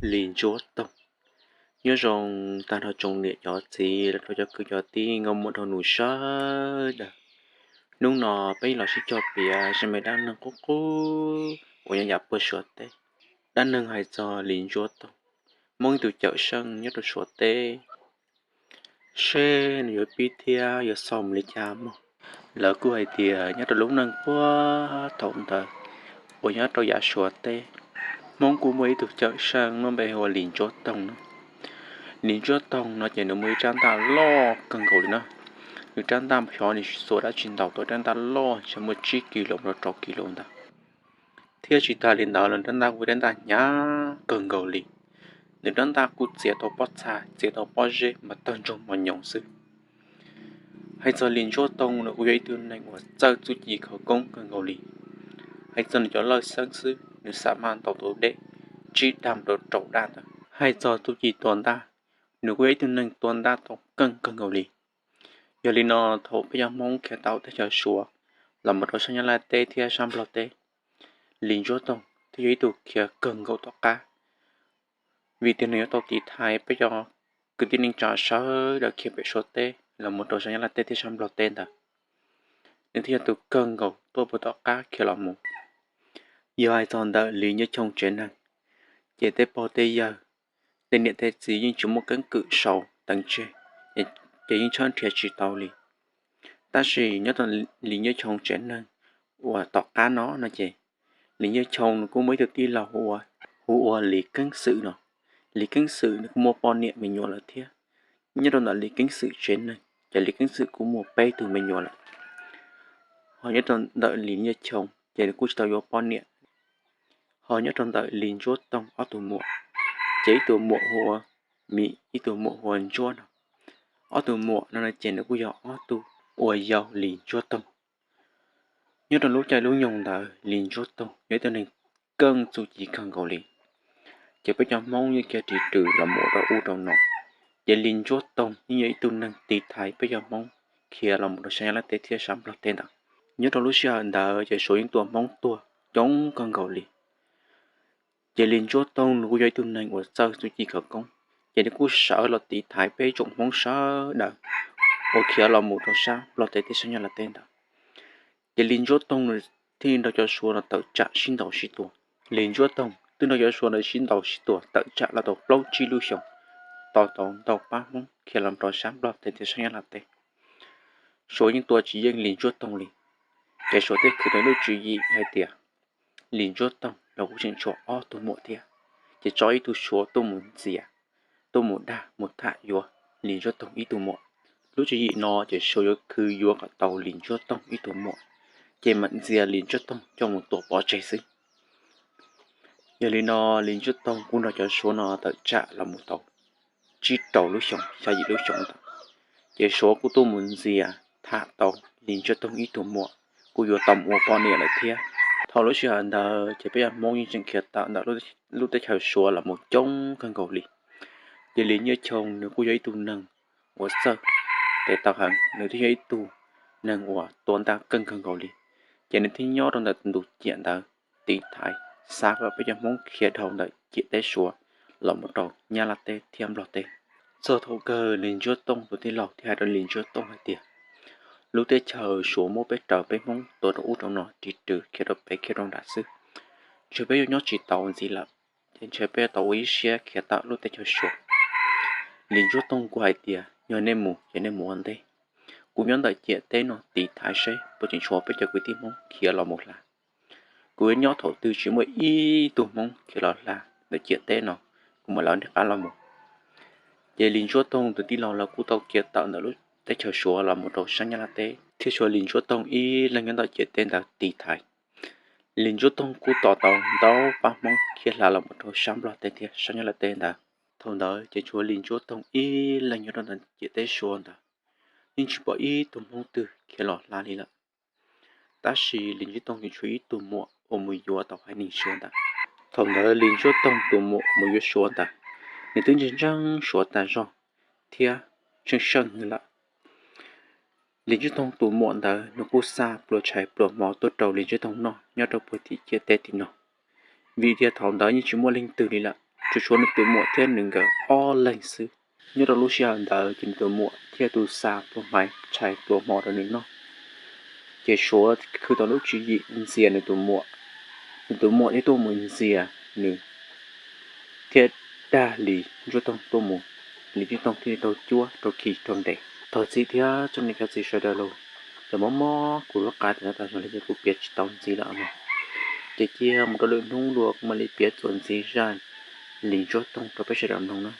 Lis Ntsuab Toog. Nyob zoo tag nrho tsoom niam cov txiv los rau cov kwv cov tij nkauj muam nraug nus sawv daws. Hnub no peb los sib cog piav zaj me dab neeg qub qub uas nyob yav puag Suav teb. Dab neeg hais txog Lis Ntsuab Toog, Hmoob ib tug cawm seej nyob rau Suav teb, seb nws yuav pib thiab yuav xaus mus li cas mog. Lawv kuj hais tias nyob rau lub neej puag thaum ntawd uas nyob rau yav Suav teb, Hmoob kuj muaj ib tug cawm seej muaj npe hu ua Lis Ntsuab Toog no. Lis Ntsuab Toog no ces nws muaj ib rab ntaj loj kawg nkaus li na. Nws rab ntaj xyov nws xuas dab tsi ntau tau rab ntaj loj ntshe muaj tsib kis lus rau rau kis lus ntawd. Thiab tsis tas li ntawd los rab ntaj kuj rab ntaj hnyav kawg nkaus li. Nws rab ntaj kuj txiav tau pob txha, txiav tau pob zeb mas tawg ntsoog mos nyoos xwb. Hais txog Lis Ntsuab Toog, nws kuj yog ib tug neeg uas txawj txuj ci khawv koob kawg nkaus li. Hais txog nws cov lawj xeeb xwb, nws xam maj ntaus tau deb tsib dag rau rau dag ntawd. Hais txog txuj ci tua ntaj, nws kuj yog ib tug neeg tua ntaj tau keej kawg nkaus li. Yog li no, thaum peb cov Hmoob khiav tau teb chaws Suav los mus rau sab Nyab Laj teb thiab sab Nplog teb, Lis Ntsuab Toog thiaj yog ib tug khiav kawg nkaus tom qab. Vim tias nws yuav tau tiv thaiv peb cov kwv tij neej tsa sawv daws khiav pem Suav teb los mus rau sab Nyab Laj teb thiab sab Nplog teb ntawd, nws thiaj yog tus kawg nkaus tuaj puag tom qab khiav los mus. Yog hais txog ntawm Lis Ncuaj Choo tsev neeg, ces tej pog tej yawg, tej niam tej txiv yeej tsis muaj keeb kwm sau teev tseg, ces yeej tshawb nrhiav tsis tau li. Tab sis nyob rau Lis Ncuaj Choo tsev neeg uas tom qab no no ces, Lis Ncuaj Choo nws kuj muaj ib tug tij laug hu ua Lis Keeb Xwm no. Lis Keeb Xwm nws kuj muaj poj niam me nyuam lawm thiab. Nyob rau ntawm Lis Keeb Xwm tsev neeg ces Lis Keeb Xwm kuj muaj peb tug me nyuam lawm. Ho nyob rau ntawm Lis Ncuaj Choo ces nws kuj tsis tau yuav poj niam. Ho nyob rau ntawm Lis Ntsuab Toog ob tug muam, ces ib tug muam hu ua Mim, ib tug muam hu ua Ntsuab no. Ob tug muam no ces nws kuj yog ob tug uas yau Lis Ntsuab Toog. Nyob rau lub caij lub nyoog ntawd Lis Ntsuab Toog yog ib tug neeg keej txuj ci kawg nkaus li. Ces peb cov Hmoob yeej khiav ris rws los mus rau ub rau no, ces Lis Ntsuab Toog yeej yog ib tug neeg tiv thaiv peb cov Hmoob khiav los mus rau sab Nyab Laj teb thiab sab Nplog teb ntawd. Nyob rau lub sij hawm ntawd ces Suav yeej tua Hmoob tuag coob kawg nkaus li. Ces Lis Ntsuab Toog nws kuj yog ib tug neeg uas txawj txuj ci khawv koob, ces nws kuj sawv los tiv thaiv peb tsoom Hmoob sawv daws uas khiav los mus rau sab Nplog teb thiab sab Nyab Laj teb ntawd. Ces Lis Ntsuab Toog nws thiaj nrog cov Suav no tawm tsam sib ntaus sib tua. Lis Ntsuab Toog twb nrog cov Suav no sib ntaus sib tua tawm tsam los tau plaub tsib lub xyoos, tos tau ntau pab Hmoob khiav los rau sab Nplog teb thiab sab Nyab Laj teb. Suav yeej tua tsis yeej Lis Ntsuab Toog li. Ces Suav thiaj khwv tau lub tswv yim hais tias Lis Ntsuab Toog los kuj tseem tshuav ob tug muam thiab, ces tso ib tug Suav tuaj mus ntxias, tuaj mus dag mus tham yuav Lis Ntsuab Toog ib tug muam. Lub tswv yim no ces Suav yuav khwv yuav kom tau Lis Ntsuab Toog ib tug muam, ces mam ntxias Lis Ntsuab Toog coj mus tua pov tseg xwb. Yog li no Lis Ntsuab Toog kuj nrog cov Suav no tawm tsam los mus tau tsib rau lub xyoos xya yim lub xyoos ntawd, ces Suav kuj tuaj mus ntxias tham tau Lis Ntsuab Toog ib tug muam, kuj yuav tau mus ua poj niam lawm thiab. Thaum lub sij hawm ntawd ces peb cov Hmoob yeej tseem khiav tawm ntawm lub teb chaws Suav los mus coob kawg nkaus li. Ces Lis Ncuaj Choo nws kuj yog ib tug neeg uas txawj tes taw heev, nws thiaj yog ib tug neeg uas tua ntaj keej kawg nkaus li. Ces nws thiaj nyob rau ntawm tus ciam ntawd tiv thaiv, xa kom peb cov Hmoob khiav dhau ntawm ciam teb Suav los mus rau Nyab Laj teb thiab Nplog teb. Txog thaum kawg Lis Ntsuab Toog tus tij laug thiaj hais rau Lis Ntsuab Toog hais tias, lub teb chaws Suav muab peb raws peb Hmoob tua rau ub rau no ris rws khiav rau pem khiav rau nram xwb, ntshe peb yuav nyob tsis tau ntxiv lawm, ces ntshe peb yuav tau ua ib siab khiav tawm lub teb chaws Suav. Lis Ntsuab Toog kuj hais tias yog nej mus ces nej mus ua ntej, kuv nyob ntawm ciam teb no tiv thaiv seb puas tseem tshuav peb cov kwv tij Hmoob khiav los mus hla. Kuv yuav nyob thaum twg tsis muaj ib tug Hmoob khiav los hla ntawm ciam teb no, kuv mam li rov qab los mus. Ces Lis Ntsuab Toog tus tij laug lawv kuj tau khiav tawm ntawm lub teb chaws Suav los mus rau sab Nyab Laj teb, thiab tshuav Lis Ntsuab Toog ib leeg nyob ntawm ciam teb ntawd tiv thaiv. Lis Ntsuab Toog kuj tos tau ntau pab Hmoob khiav hla los mus rau sab Nplog teb thiab sab Nyab Laj teb ntawd. Thaum ntawd ces tshuav Lis Ntsuab Toog ib leeg nyob rau ntawm ciam teb Suav ntawd, yeej tsis pom ib tug Hmoob twg khiav los hla li lawm. Tab sis Lis Ntsuab Toog tseem tshuav ib tug muam uas mus yuav tau haiv neeg Suav ntawd. Thaum ntawd Lis Ntsuab Toog tus muam uas mus yuav Suav ntawd, nws twb ntseeg ntseeg Suav tas zog thiab tsheej seej hwv lawm. Lis Ntsuab Toog tus muam ntawd nws kuj xa pluas tshais pluas hmo tuaj rau Lis Ntsuab Toog noj nyob rau puag tim ciam teb tim no, vim tias thaum ntawd yeej tsis muaj leej twg li lawm. tsuas tshuav nws tus muam thiab nws nkawd ob leeg xwb. Nyob rau lub sij hawm ntawd ces nws tus muam thiaj tus xa pluas hmaiv tshais pluas hmo rau nws noj. Ces Suav khwv tau lub tswv yim ntxias nws tus muam, nws tus muam thiaj tuaj mus ntxias nws thiab dag Lis Ntsuab Toog tuaj mus, Lis Ntsuab Toog thiaj li tau cuab rau khi rau nres. Thov txim thiab tsoom niam tsoom txiv sawv daws los, cov mob mob kuv lub qa tam no tas zog li ces kuv piav tsis tau ntxiv lawm no. Ces cia mus rau lwm hnub dua kuv mam li piav txuas ntxiv zaj Lis Ntsuab Toog rau peb sawv daws mloog na.